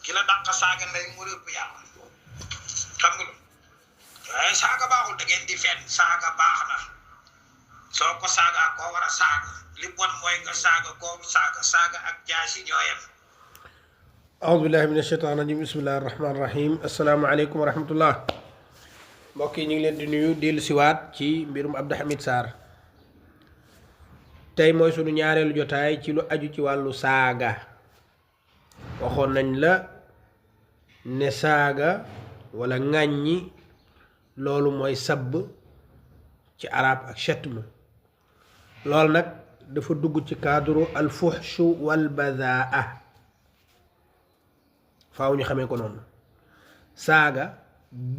ki la dàq saaga ndey mu rëpp yàlla xam nga waaye saaga baaxul da ngeen di fen saaga baax na soo ko saagaa koo war a saaga li bon mooy nga saaga koo saaga ak jaasi ñooyam. أعوذ بالله من الشيطان الرجيم بسم الله الرحمن الرحيم السلام عليكم ورحمة الله mbokk yi ñu ngi leen di nuyu dellu siwaat ci mbirum Abdou Hamid Sarr tey mooy sunu ñaareelu jotaay ci lu aju ci wàllu saaga waxoon nañ la ne saaga wala ŋàññi loolu mooy sabb ci arab ak shatm loolu nag dafa dugg ci cadre al fuhshu wal badaa faaw ñu xamee ko noonu saaga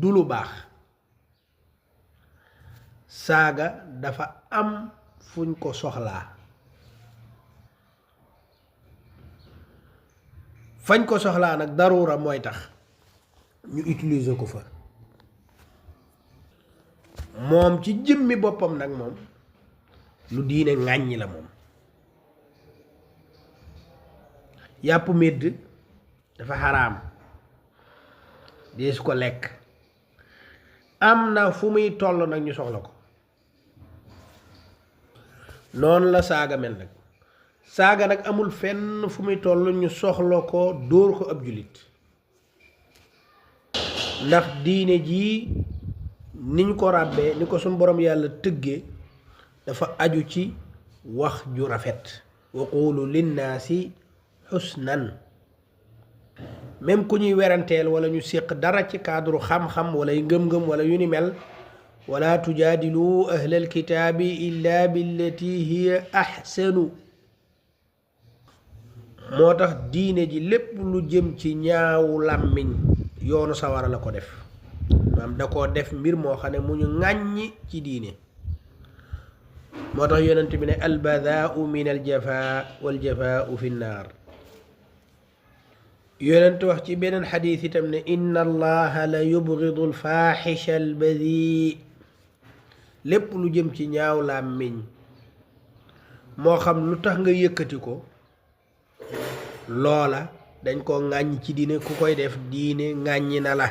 du lu baax saaga dafa am fuñ ko soxlaa fañ ko soxlaa nag daruura mooy tax ñu utiliser ko fa moom ci jëmmi boppam nag moom lu diine ŋàññi la moom yàpp medd dafa xaraam dees ko lekk am na fu muy toll nag ñu soxla ko noonu la saaga mel nag saaga nag amul fenn fu muy toll ñu soxla ko dóor ko ab jullit ndax diine jii niñ ko ràbbee ni ko suñ borom yàlla tëggee dafa aju ci wax ju rafet wa qulu linnaasi xusnan même ku ñuy weranteel wala ñu séq dara ci cadre xam-xam wala yu ngëm-ngëm wala yu ni mel wala tujaadilu ahlal kitaabi illa billati hiya ahsanu moo tax diine ji lépp lu jëm ci ñaawu làmmiñ yoonu sawara la ko def maanaam da koo def mbir moo xam ne mu ñu ŋàññi ci diine moo tax yonent bi ne albadaau min aljafa waljafaau fi nnaar yonent wax ci beneen xadiis itam ne inna allaha la yubgidu alfaaxisha albadi lépp lu jëm ci ñaaw làmmiñ moo xam lu tax nga yëkkati ko loola dañ ko ŋàññ ci diine ku koy def diine ŋàññi na la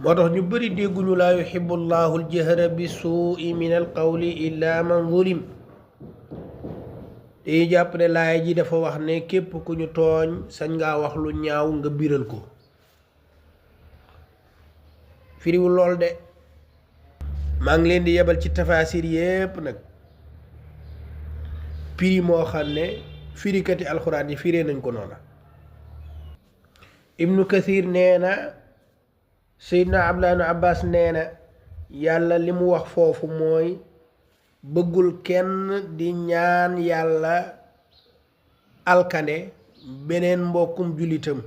moo tax ñu bari dégguñu laa yuhibbu allahu aljahra bi suui min alqawli illa man zulim dañuy jàpp ne laaya ji dafa wax ne képp ku ñu tooñ sañ ngaa wax lu ñaaw nga biral ko firiwul lool de maa ngi leen di yebal ci tafaasir yépp nag firi moo xam ne firikati alxuraan yi firee nañ ko noona ibnu kathir nee na seydna abdullah ibnu abbas nee na yàlla li mu wax foofu mooy bëggul kenn di ñaan yàlla alkande beneen mbokkum jullitam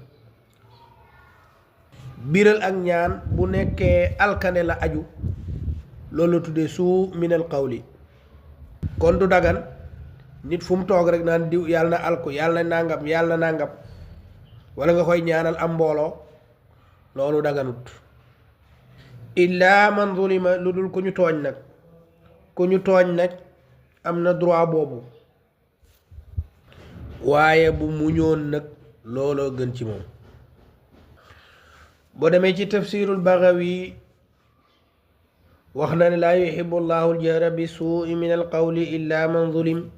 biral ak ñaan bu nekkee alkande la aju loolu la tuddee suu minal qawli kon du dagan nit fu mu toog rek naan diw yàlla na alku yàlla na nàngam yàlla na nàngam wala nga koy ñaanal am mbooloo loolu daganut illaa man zulima lu dul ku ñu tooñ nag ku ñu tooñ nag am na droit boobu waaye bu muñoon nag looloo gën ci moom boo demee ci tafsirul Baghawi wax na ne laa yuhibbu llahu aljahra bi suui min alqawli illa man zulim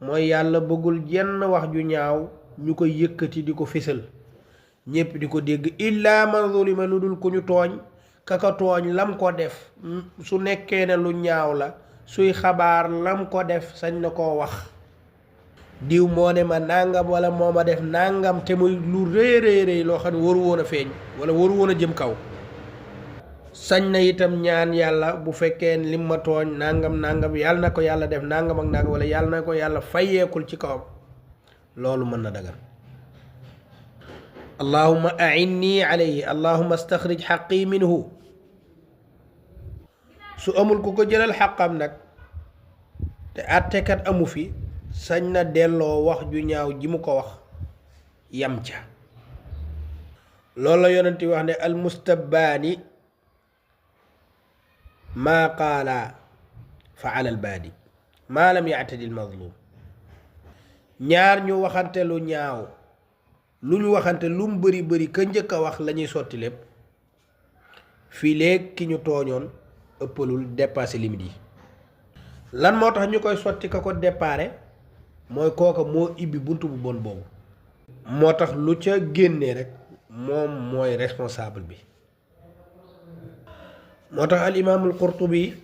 mooy yàlla bëggul jenn wax ju ñaaw ñu koy yëkkati di ko fisal ñépp di ko dégg illa man zulima lu dul ku ñu tooñ kaka tooñ lam ko def su nekkee ne lu ñaaw la suy xabaar lam ko def sañ na koo wax diw moo ne ma nàngam wala moo ma def nàngam te muy lu rëy rëy rëy loo xam ne waru woon a feeñ wala waru woon a jëm kaw sañ na itam ñaan yàlla bu fekkee lim ma tooñ nàngam nàngam yàlla na ko yàlla def nàngam ak nàngam wala yàlla na ko yàlla fayeekul ci kawam loolu mën na dagan allahumma a'inni alayhi allahumma astaxrij xaqi minhu su amul ku ko jëlal xaqam nag te àttekat amu fi sañ na delloo wax ju ñaaw ji mu ko wax yam ca loolu la yonent wax ne almustabbaani maa qaala fa ala albaadi maa lam ya'tadi almazlum ñaar ñu waxante lu ñaaw lu ñu waxante lu mu bëri bëri ka njëkk a wax la ñuy sotti lépp fii léegi ki ñu tooñoon ëppalul dépassé limite yi. lan moo tax ñu koy sotti ka ko déparé mooy kooka moo ibbi buntu bu bon boobu. moo tax lu ca génnee rek moom mooy responsable bi. moo tax al imaamul Qurtubi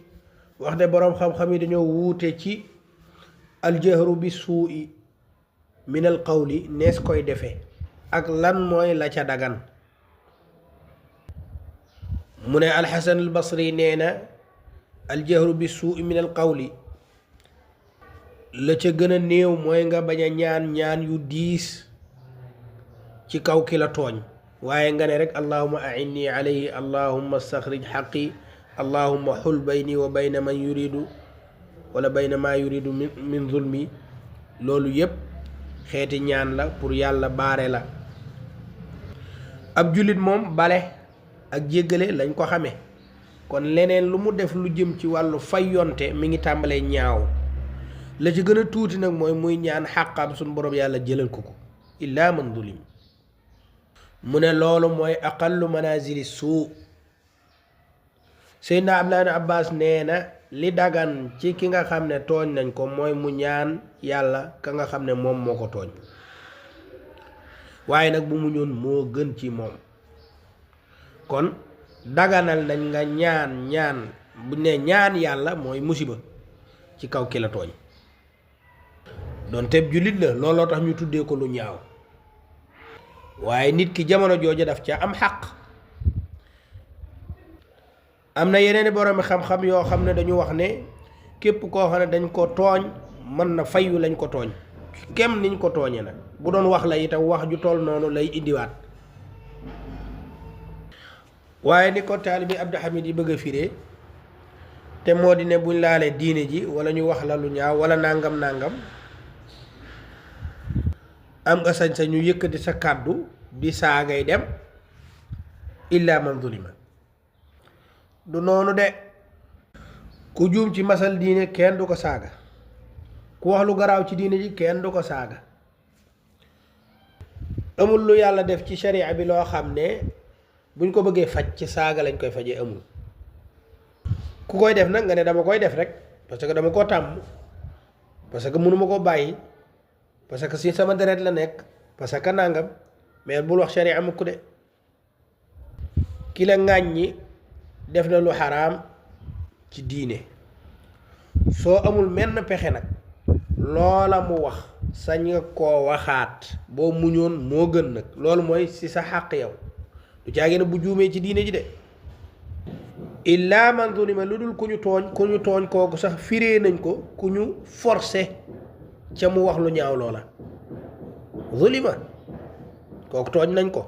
wax de boroom xam-xam yi dañoo wuute ci aljahru bi suu'i min al qawli nees koy defee ak lan mooy la ca dagan. mu ne alxasan al basri nee na aljahru bi suu'i min al qawli la ca gën a néew mooy nga bañ a ñaan ñaan yu diis ci kaw ki la tooñ waaye nga ne rek allahumma a'inni alayhi allahumma staxrij xaqi allahumma xul bayni wa bayna man yuridu wala bayna ma yuridu min zulmi. loolu yépp xeeti ñaan la pour yàlla baare la. ab jullit moom bale ak jéggale lañ ko xamee kon leneen lu mu def lu jëm ci wàllu fayonte mi ngi tàmbalee ñaaw. la ci gën a tuuti nag mooy muy ñaan xàqam suñu borom yàlla jëlal ko illaa man zulim. mu ne loolu mooy aqallu manazili suu. Seydina Abdullah ibn Abbas nee na li dagan ci ki nga xam ne tooñ nañ ko mooy mu ñaan yàlla ka nga xam ne moom moo ko tooñ waaye nag bu mu ñoon moo gën ci moom. kon daganal nañ nga ñaan bu ne ñaan yàlla mooy musiba ci kaw ki la tooñ doon teb jullit la looloo tax ñu tuddee ko lu ñaaw waaye nit ki jamono jooju daf ca am xaq. am na yeneen i borom xam-xam yoo xam ne dañu wax ne képp koo xam ne dañ ko tooñ mën na fayu lañ ko tooñ kem niñ ko tooñee nag bu doon wax la itam wax ju toll noonu lay indiwaat. waaye ni ko taalibi Abdou Hamid yi bëgg a firee te moo di ne buñ laalee diine ji wala ñu wax la lu ñaaw wala nangam am nga sañ-sañ ñu yëkkati sa kàddu di saagay dem illa man zulima. du noonu de ku juum ci masal diine kenn du ko saaga ku wax lu garaaw ci diine ji kenn du ko saaga. amul lu yàlla def ci sharia bi loo xam ne buñ ko bëggee faj ci saaga lañ koy fajee amul. ku koy def nag nga ne dama koy def rek parce que dama koo tàmm parce que mënuma koo bàyyi parce que si sama deret la nekk parce que nangam mais bul wax sharia mukk de. ki la ŋàññi def na lu xaraam ci diine soo amul menn pexe nag loola mu wax sañ nga koo waxaat boo muñoon moo gën nag loolu mooy si sa xàq yow du caagi na bu juumee ci diine ji de. illaa man zulima lu dul ku ñu tooñ kooku sax firee nañ ko ku ñu forcé ca mu wax lu ñaaw loola zulima kooku tooñ nañ ko.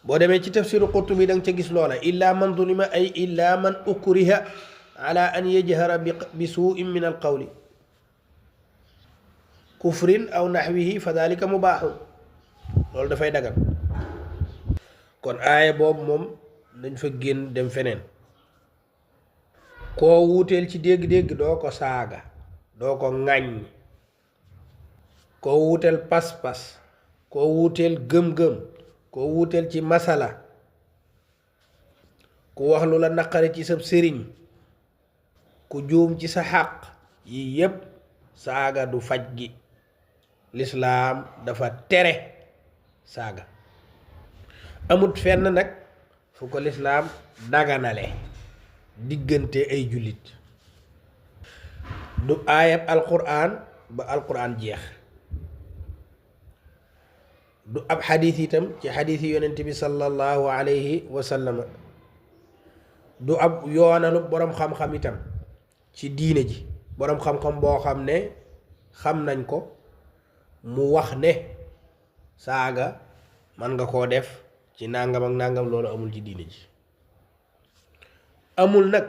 boo demee ci tafsiru Qurtubi da nga ca gis loola illa man zulima ay illa man ukriha ala an yajhara bi suu'in min al qawli kufrin aw naxwihi fa dalika mubaaxun loolu dafay dagan. kon aaya boobu moom dañ fa génn dem feneen. koo wuuteel ci dégg-dégg doo ko saaga doo ko ŋàññ koo wuuteel pas-pas koo wuuteel gëm-gëm koo wuuteel ci masala ku wax lu la naqari ci sab sëriñ ku juum ci sa xàq yii yépp saaga du faj gi. lislaam dafa tere saaga. amut fenn nag fu ko lislaam daganale diggante ay jullit du aayab alquran ba alquran jeex du ab xadiis itam ci xadiis yi yonent bi sallallahu alayhi wa sallam du ab yoonalu boroom xam-xam itam ci diine ji boroom xam-xam boo xam ne xam nañ ko mu wax ne saaga man nga koo def ci nangam ak nangam loolu amul ci diine ji. amul nag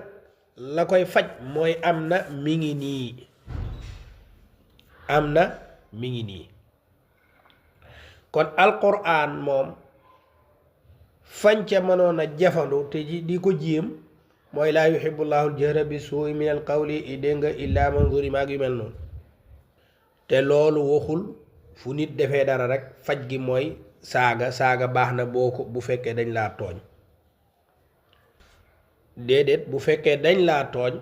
la koy faj mooy am na mi ngi nii kon alquran moom fañ ca mënoon a jafandu te di ko jéem mooy laa yuhibbu llaahu al-jahra bi suu'i min al qawli dégg nga illaa man zulima yu mel noonu te loolu waxul fu nit defee dara rek faj gi mooy saaga baax na boo ko bu fekkee dañ laa tooñ déedéet bu fekkee dañ laa tooñ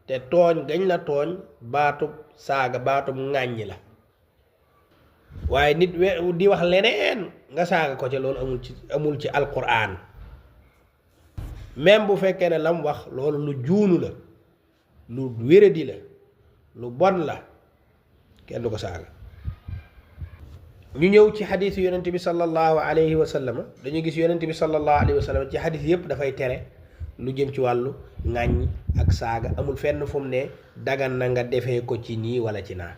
te tooñ gañ la tooñ baatub saaga baatub ŋàññi la waaye nit di wax leneen nga saaga ko ca loolu amul ci alquran même bu fekkee ne lam wax loolu lu juunu la lu wéradi la lu bon la kenn du ko saaga ñu ñëw ci xadis yonent bi sallallahu alayhi wa sallam dañu gis yonent bi sallallahu alayhi wa sallam ci xadis yépp dafay tere lu jëm ci wàllu ŋàññ ak saaga amul fenn fu mu ne dagan na nga defee ko ci nii wala ci naa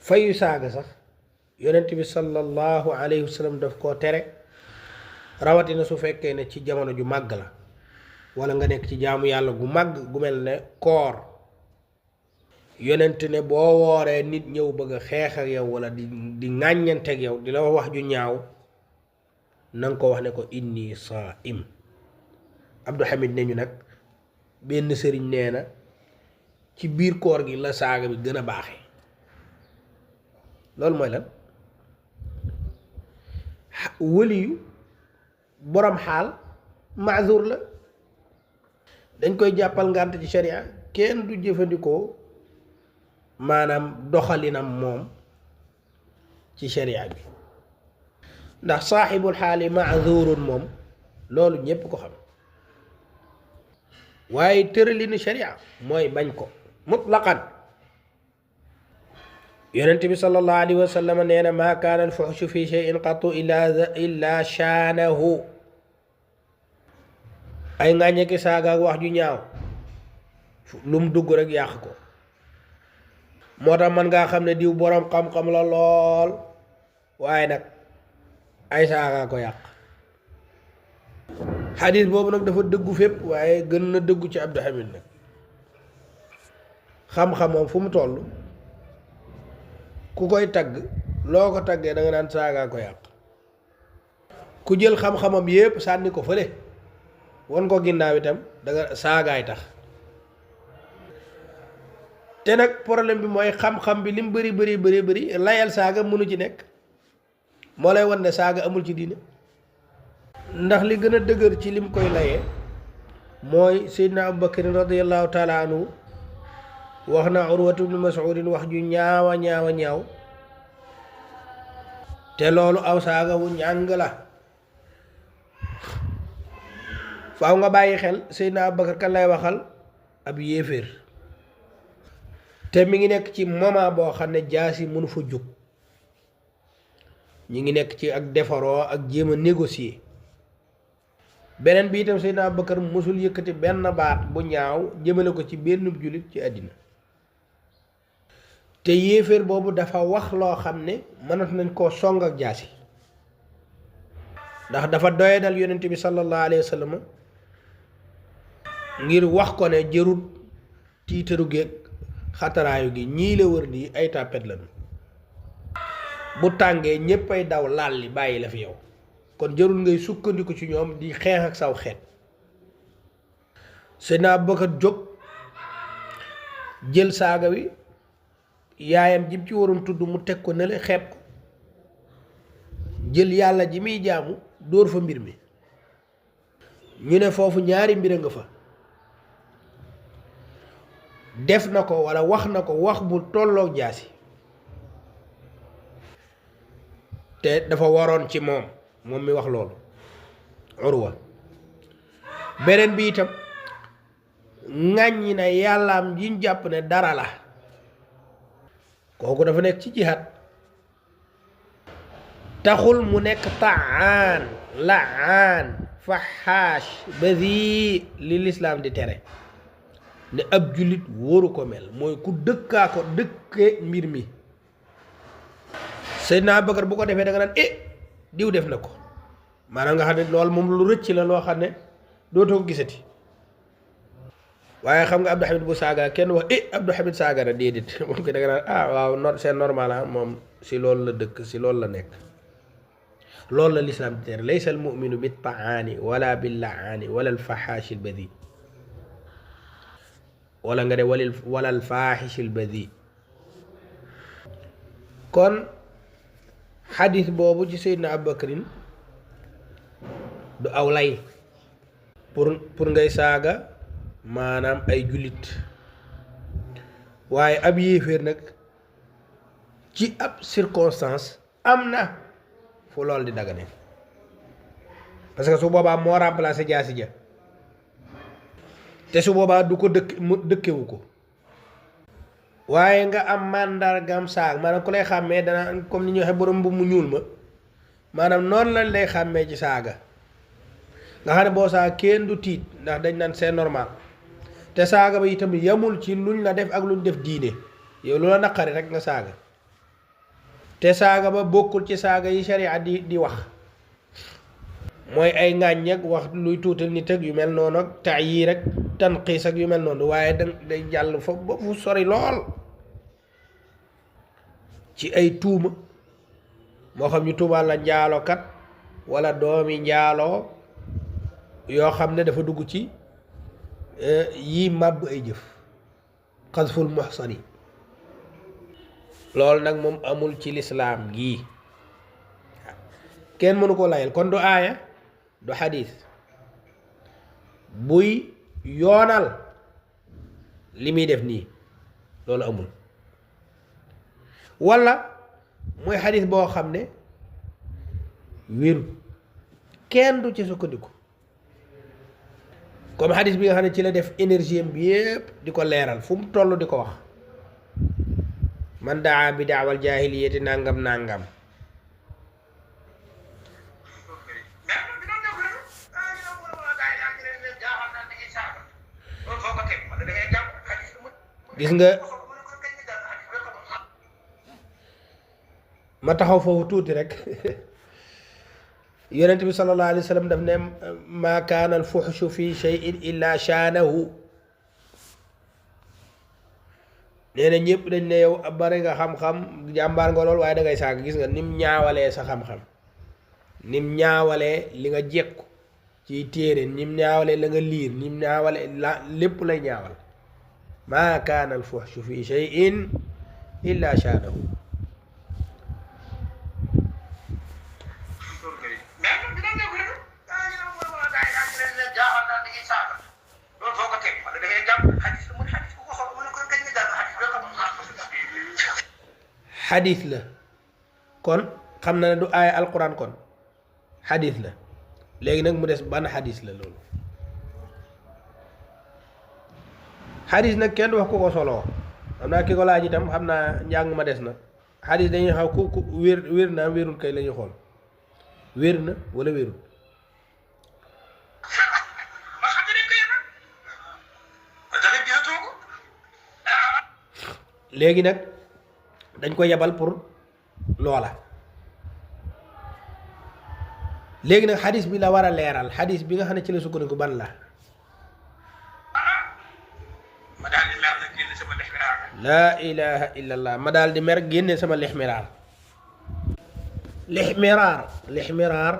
fayu saaga sax yonent bi sallallahu alayhi wa sallam daf koo tere rawatina su fekkee ne ci jamono ju màgg la wala nga nekk ci jaamu yàlla gu màgg gu mel ne koor yonent ne boo wooree nit ñëw bëgg a xeex ak yow wala di ŋàññante ak yow di la wax ju ñaaw na nga ko wax ne ko inni saim Abdou Hamid ne ñu nag benn sëriñ nee na ci biir koor gi la saaga bi gën a baaxee loolu mooy lan wëliyu borom xaal maazur la dañ koy jàppal ngànt ci sharia kenn du jëfandikoo maanaam doxalinam moom ci sharia bi ndax saaxibul xaali maazurun moom loolu ñépp ko xam waaye tëralinu sharia mooy bañ ko mutlaqan yonent bi sallallahu alayhi wa sallam nee na maa kaana alfuxshu fi cheyin qatu illa shaanahu ay ngàññe ki saaga ak wax ju ñaaw lu mu dugg rek yàq ko moo tax man ngaa xam ne diw boroom xam-xam la lool waaye nag ay saaga ko yàq xadis boobu nag dafa dëggu fépp waaye gën na dëggu ci Abdou Hamid nag xam-xamam fu mu toll ku koy tagg loo ko taggee da nga naan saaga ko yàq ku jël xam-xamam yépp sànni ko fële won ko ginnaaw itam da nga saagaay tax te nag problème bi mooy xam-xam bi lim bëri layal saaga mënu ci nekk moo lay wan ne saaga amul ci diine ndax li gën a dëgër ci lim koy layee mooy Seydina Abubakar radiyallahu taala anhu wax na Urwatu ibnu Mas'udin wax ju ñaaw te loolu aw saaga wu ñàng la faaw nga bàyyi xel Seydina Abubakar kan lay waxal ab yéeféer te mi ngi nekk ci moment boo xam ne jaasi mënu fa jóg ñi ngi nekk ci ak defaroo ak jéem a négocier beneen bi itam Seydina Abubakar mosul yëkkati benn baat bu ñaaw jëmale ko ci benn jullit ci àddina te yéeféer boobu dafa wax loo xam ne mënat nañ koo song ak jaasi ndax dafa doyadal yonent bi sallallahu alayhi wa sallam ngir wax ko ne jërut tiitaru géeg xataraayu gi ñii la wër di ay tàppet lañu bu tàngee ñépp ay daw laal li bàyyi la fi yow kon jërul ngay sukkandiku ci ñoom di xeex ak saw xeet Seydina Abubakar jóg jël saaga wi yaayam jim ci waroon tudd mu teg ko nele xeeb ko jël yàlla ji muy jaamu dóor fa mbir mi ñu ne foofu ñaari mbir a nga fa def na ko walla wax na ko wax bu tolloog jaasi te dafa waroon ci moom mi wax loolu Urwa beneen bi itam ŋàññi na yàllaam jiñ jàpp ne dara la kooku dafa nekk ci jihaad taxul mu nekk taan laan faxaash badi li lislaam di tere ne ab jullit wóoru ko mel mooy ku dëkkaa ko dëkke mbir mi Seydina Abubakar bu ko defee da nga naan diw def na ko maanaam nga xam ne loolu moom lu rëcc la loo xam ne dootoo ko gisati waaye xam nga Abdou Hamid bu saaga kenn wax Abdou Hamid saaga na déedéet moom ko da nga naan waaw c'est normal moom si loolu la dëkk si loolu la nekk loolu la lislaam di tere laysa al muminu bi taani wala bil laani wala al faxaashi al badi wala nga ne wala al faaxishi al badi kon xadis boobu ci Seydina Abubakrin du aw lay pour ngay saaga maanaam ay jullit waaye ab yéeféer nag ci ab circonstance am na fu lool di dagane parce que su boobaa moo remplacé jaasi ja te su boobaa du ko dëkkewu ko waaye nga am màndargam saag maanaam ku lay xàmmee dana comme ni ñuy waxee borom bu mu ñuul ma maanaam noonu lañ lay xàmmee ci saaga nga xam ne boo saaga kenn du tiit ndax dañ naan c'est normal te saaga ba itam yamul ci luñ la def ak luñ def diine yow lu la naqari rek nga saaga te saaga ba bokkul ci saaga yi sharia di wax mooy ay ngàññ ak wax luy tuutal nit ak yu mel noonu ak ta'yiir rek tanqiis ak yu mel noonu waaye day jàll fa ba fu sori lool ci ay tuuma moo xam ñu tuumaal la njaalokat wala doomi njaaloo yoo xam ne dafa dugg ci yii màbb ay jëf xasful muhsani loolu nag moom amul ci lislaam gii kenn mënu ko layal kon du aaya du xadis buy yoonal li muy def nii loolu amul walla mooy xadis boo xam ne wéru kenn du ci sukkandiku comme xadis bi nga xam ne ci la def énergie bi yépp di ko leeral fu mu toll di ko wax man daa bi daawal jaahiliyati nangam nangam gis nga ma taxaw foofu tuuti rek yonent bi sallallahu alayhi wa sallam daf ne maa kaana al fuxshu fi shay'in illa shaanahu nee na ñëpp dañ ne yow bari nga xam-xam jàmbaar nga lool waaye da ngay saaga gis nga nim ñaawalee sa xam-xam nim ñaawalee li nga jekku ci téere nim ñaawalee la nga liir nim ñaawalee la lépp lay ñaawal maa kaana al fuxshu fi shay'in illa shaanahu xadis la kon xam na ne du aaya alquran kon xadis la léegi nag mu des ban xadis la loolu xadis nag kenn du wax ku ko soloo xam naa ki ko laaj itam xam naa njàng ma des na xadis dañuy xaw ku wér na wérul kay la ñuy xool wér na wala wérul léegi nag dañ ko yebal pour loola léegi nag xadis bi la war a leeral xadis bi nga xam ne ci la sukkandiku ban la laa ilaha illallah ma daal di mer génne sama lixmiraar lixmiraar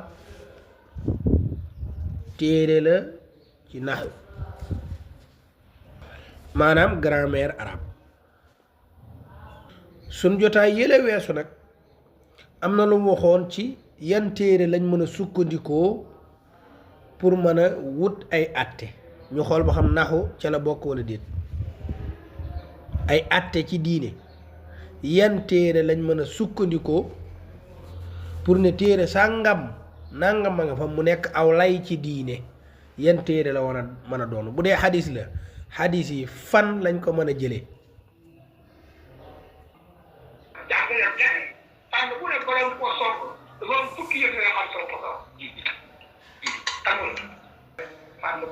téere la ci naxu maanaam grammaire arabe suñ jotaay yële weesu nag am na lu mu waxoon ci yan téere lañ mën a sukkandikoo pour mën a wut ay atte ñu xool ba xam naxu ca la bokk wala déet ay atte ci diine yan téere lañ mën a sukkandikoo pour ne téere sàngam nangam ma nga fa mu nekk aw lay ci diine yan téere la war a mën a doon bu dee xadis la xadis yi fan lañ ko mën a jëlee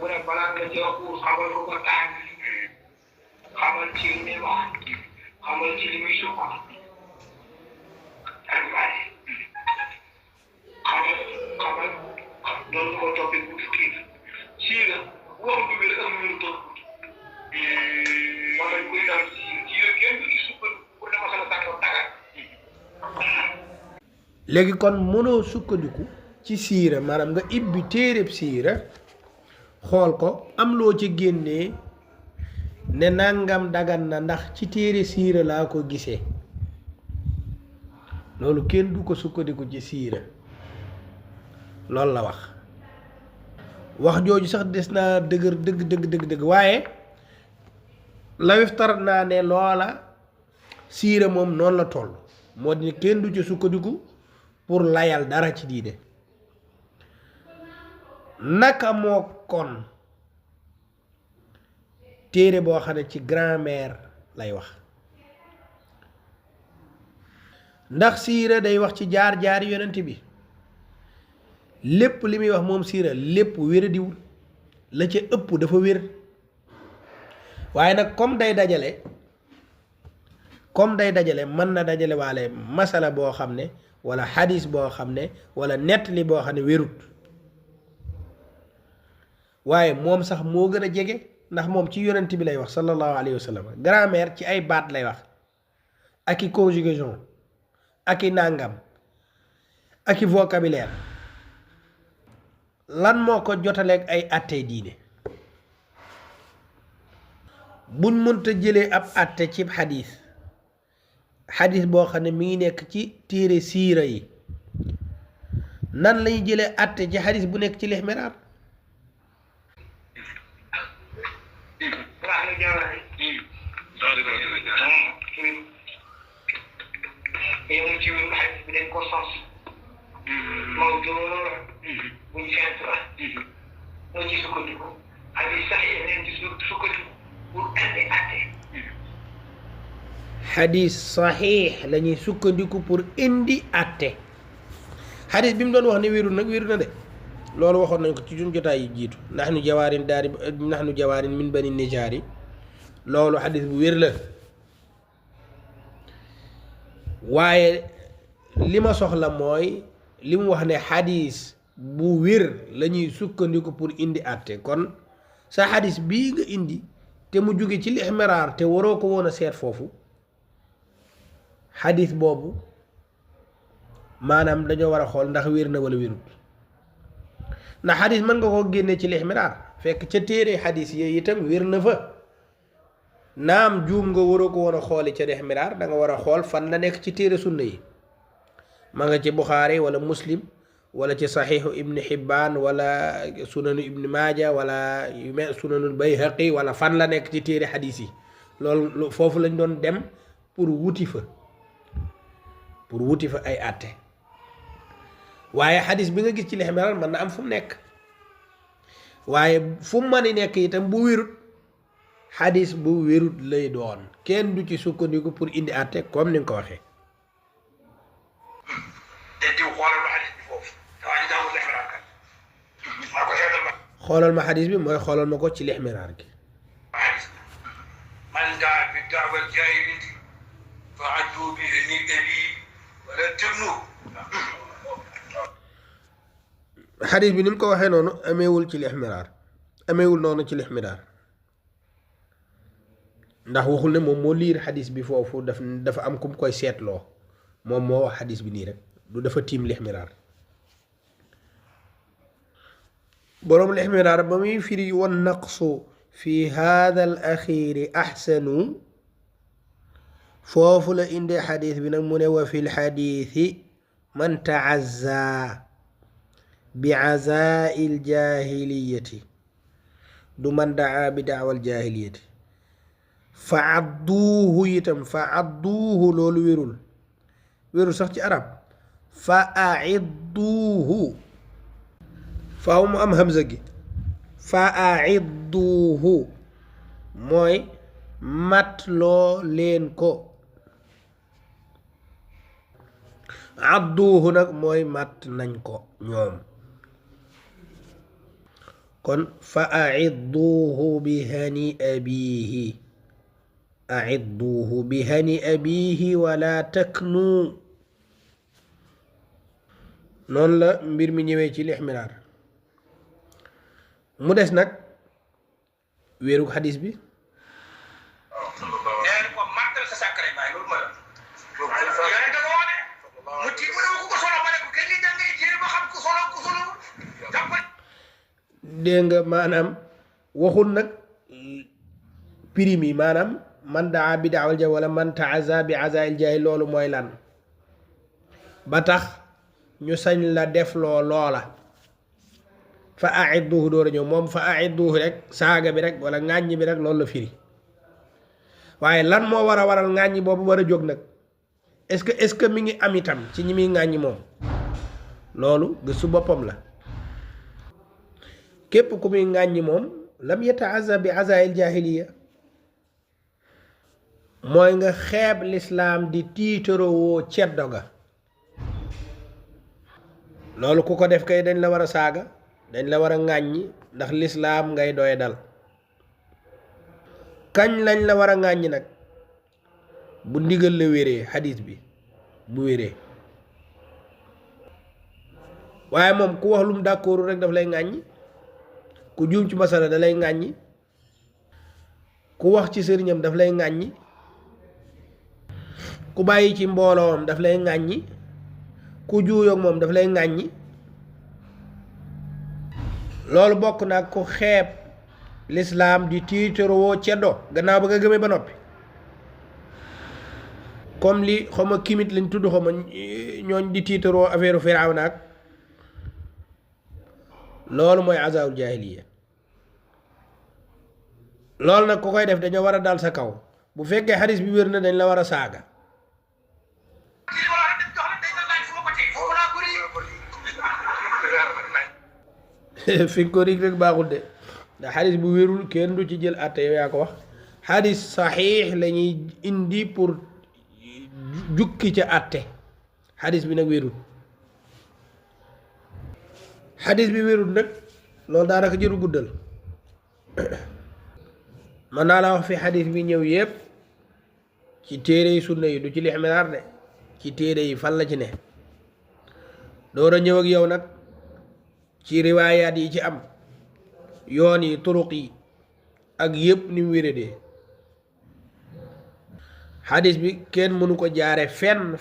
bu ne balaa nga jox pour xamal ko ko tàng xamal ci li muy wax xamal ci li muy suqa ak waaye xamal doon ko toppee bu fukki sii la wax du wér ak wér topp moo tax kuy daal sii la kenn du gis sukkal pour dama sama tàngam tàngal léegi kon mënoo sukkandiku ci siira maanaam nga ibbi téereb siira xool ko am loo ci génnee ne nangam dagan na ndax ci téere siira laa ko gisee loolu kenn du ko sukkandiku ci siira loolu la wax jooju sax des naa dëgër dëgg waaye lawif tarat naa ne loola siira moom noonu la toll moo di kenn du ci sukkandiku pour layal dara ci diine naka moo kon téere boo xam ne ci grammaire lay wax ndax siira day wax ci jaar-jaari yonent bi lépp li muy wax moom siira lépp wéradiwul la ca ëpp dafa wér waaye nag comme day dajale mën na dajale waale masala boo xam ne wala xadis boo xam ne wala nettali boo xam ne wérut waaye moom sax moo gën a jege ndax moom ci yonent bi lay wax sallallahu alayhi wa sallam grammaire ci ay baat lay wax ak i conjugaison ak i nàngam ak i vocabulaire lan moo ko jotaleeg ay atte diine buñ mënta jëlee ab atte ci xadis boo xam ne mi ngi nekk ci téere siira yi nan lañuy jëlee atte ci xadis bu nekk ci lixmiraar yow ci xadis bi dañ ko sos mawdu buñ fent la moo ci sukkandiku xadis sax yi leen ci sukkandiku pour indi atte xadis saxiix la ñuy sukkandiku pour indi atte xadis bi mu doon wax ne wéru nag wéru na de loolu waxoon nañ ko ci suñ jotaay yi jiitu ndax nu jawaarin min bani nijaari loolu xadis bu wér la waaye li ma soxla mooy li mu wax ne xadis bu wér la ñuy sukkandiku pour indi atte kon sa xadis bii nga indi te mu jóge ci lixmiraar te waroo ko woon a seet foofu xadis boobu maanaam dañoo war a xool ndax wér na wala wérut ndax xadis mën nga koo génne ci lixmiraar fekk ca téere xadis yooyu itam wér na fa naam juum nga waroo ko woon a xooli ca lixmiraar da nga war a xool fan la nekk ci téere sunna yi ma nga ci buxaari wala muslim wala ci saxiixu ibni xibbaan wala sunanu ibni maaja wala sunanul bayhaqi wala fan la nekk ci téere xadis yi loolu foofu lañ doon dem pour wuti fa ay àtte waaye xadis bi nga gis ci lixmiraar mën na am fu mu nekk waaye fu mu mën a nekk itam bu wérut xadis bu wérut lay doon kenn du ci sukkandiku pour indi àtte comme ni nga ko waxee xoolal ma xadis bi mooy xoolal ma ko ci lixmiraar gi man daa bi daawal jaahiliyati fa addu bihi ni abi wala tëbnu xadis bi ni mu ko waxee noonu ameewul ci lixmiraar ameewul noonu ci lixmiraar ndax waxul ne moom moo liir xadis bi foofu dafa am ku mu koy seetloo moom moo wax xadis bi nii rek du dafa tiim lixmiraar boroom lixmiraar ba muy firi wan naqsu fi hada al axiri axsanu foofu la indee xadis bi nag mu ne wa fi lxadisi man taazza bi azaa'i ljahiliyati du man daa bi daawal jahiliyati fa adduuhu itam fa adduuhu loolu wérul sax ci arab fa aidduuhu faaw mu am hamza gi fa aidduuhu mooy matloo leen ko adduuhu nag mooy mat nañ ko ñoom kon fa aidduuhu bi hani abiihi aidduuhu bi hani abiihi wala taknu noonu la mbir mi ñëwee ci lixmiraar mu des nag wéeru xadis bi dégg nga maanaam waxul nag prix mi maanaam man daa bi daawal ja wala man taaza bi azail jaahil loolu mooy lan ba tax ñu sañ la def loola fa aidduhu door a ñëw moom fa aidduhu rek saaga bi rek wala ŋàññi bi rek loolu la firi waaye lan moo war a waral ŋàññi boobu war a jóg nag est-ce que mi ngi am itam ci ñi muy ŋàññi moom loolu gëstu boppam la képp ku muy ŋàññi moom lam yata'azza bi azail jahiliya mooy nga xeeb lislaam di tiitarowoo ceddo ga loolu ku ko def kay dañ la war a saaga dañ la war a ŋàññi ndax lislaam ngay doy dal kañ lañ la war a ŋàññi nag bu ndigal la wéree xadiis bi bu wéree waaye moom ku wax lu mu d'accord rek daf lay ŋàññi ku juum ci masala da lay ŋàññi ku wax ci sëriñam daf lay ŋàññi ku bàyyi ci mbooloom daf lay ŋàññi ku juuyoog moom daf lay ŋàññi loolu bokk nag ku xeeb lislaam di tiitaroo ceddo gannaaw ba nga gëmee ba noppi comme li xawma kimit lañ tudd xawma ñooñ di tiitaroo affaire Firawna ak loolu mooy azaawul jaahiliya loolu nag ku koy def dañoo war a dal sa kaw bu fekkee xadis bi wér na dañ la war a saaga fi nga ko rig rek baaxul de ndax xadis bu wérul kenn du ci jël àtte yow yaa ko wax xadis saxiix la ñuy indi pour jukki ca àtte xadis bi nag wérul xadis bi wérul nag loolu daanaka jëru guddal man naa la wax fi xadis bi ñëw yépp ci téere yi sunna yi du ci lixminaar de ci téere yi fan la ci ne door a ñëw ak yow nag ci riwaayaat yi ci am yoon yi turuq yi ak yépp ni mu wéradee xadis bi kenn mënu ko jaare fenn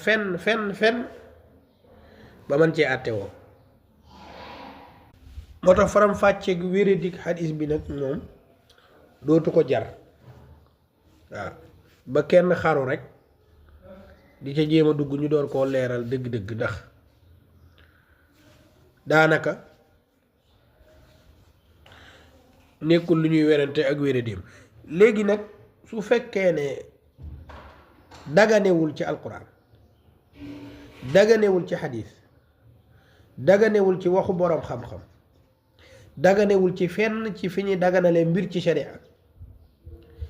ba man cee àtte woo moo tax faram fàcceeg wéradik xadis bi nag moom dootu ko jar waaw ba kenn xaru rek di ca jéem a dugg ñu door koo leeral dëgg-dëgg ndax daanaka nekkul lu ñuy werante ak wéradéem léegi nag su fekkee ne daganewul ci alquran daganewul ci xadis daganewul ci waxu boroom xam-xam daganewul ci fenn ci fi ñuy daganale mbir ci sharia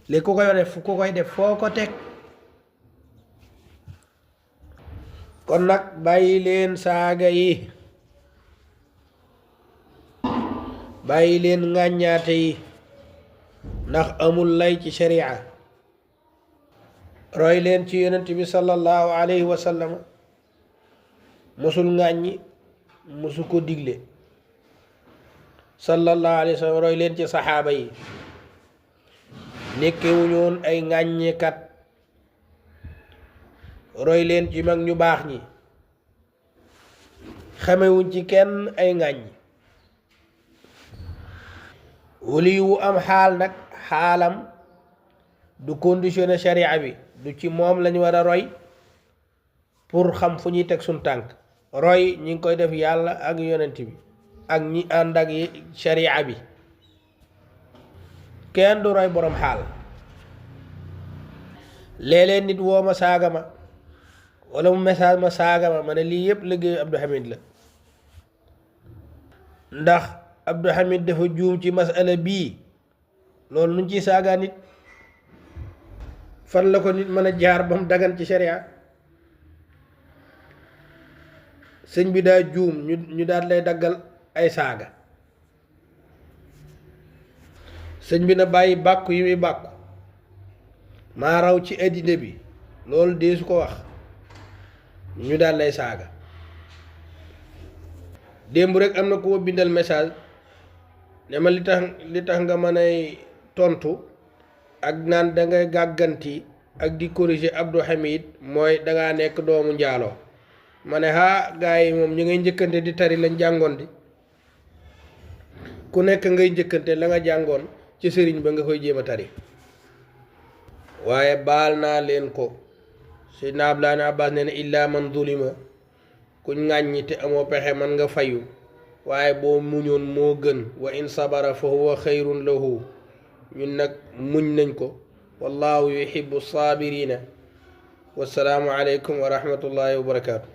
léegi ku koy def foo ko teg kon nag bàyyi leen saaga yi bàyyi leen ŋàññaate yi ndax amul lay ci sharia roy leen ci yonent bi sallallahu alayhi wa sallam musul ŋàññi musu ko digle sallallahu alayhi wa sallam roy leen ci saxaaba yi nekkewuñu woon ay ŋàññekat roy leen ci mag ñu baax ñi xamewuñ ci kenn ay ŋàññi wali wu am xaal nag xaalam du conditionné sharia bi du ci moom lañu war a roy pour xam fu ñuy teg suñ tànk roy ñi ngi koy def yàlla ak yonent bi ak ñi ànd ak sharia bi kenn du roy borom xaal léeg-léeg nit woo ma saaga ma wala mu message ma saaga ma ne lii yépp liggéeyu Abdou Hamid la ndax Abdou Hamid dafa juum ci masala bii loolu nuñ ciy saagaa nit fan la ko nit mën a jaar ba mu dagan ci sharia sëñ bi daa juum ñu daal lay daggal ay saaga sëñ bi na bàyyi bàkku yi muy bàkku maa raw ci addina bi loolu dee su ko wax ñu daal lay saaga démb rek am na ku ma bindal message ne ma li tax nga mën ay tontu ak naan dangay gàgganti ak di corriger Abdou Hamid mooy dangaa nekk doomu njaaloo ma ne gaa yi moom ñu ngay njëkkante di tari lañ jàngoon di ku nekk ngay njëkkante la nga jàngoon ci sëriñ ba nga koy jéem a tari waaye baal naa leen ko Seydina Abdullah Abbas nee na illa man zulima kuñ ŋàññi te amoo pexe man nga fayu waaye boo muñoon moo gën wa in sabara fa huwa xayrun lahu ñun nag muñ nañ ko wallahu yuhibbu saabirina wassalaamu aleykum wa rahmatullahi wa barakaatu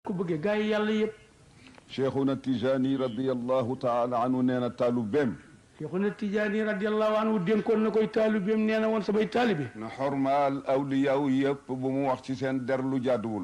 ku bëggee gaa yi yàlla yëpp cheikhuna Tijani radiallahu taala anhu nee na taalubeem Cheikhuna Tijaani radiyallahu anhu dénkoon na koy taalibeem nee na woon samay taalibe na xormaal awliyaaw yëpp bu mu wax ci seen der lu jàdduwul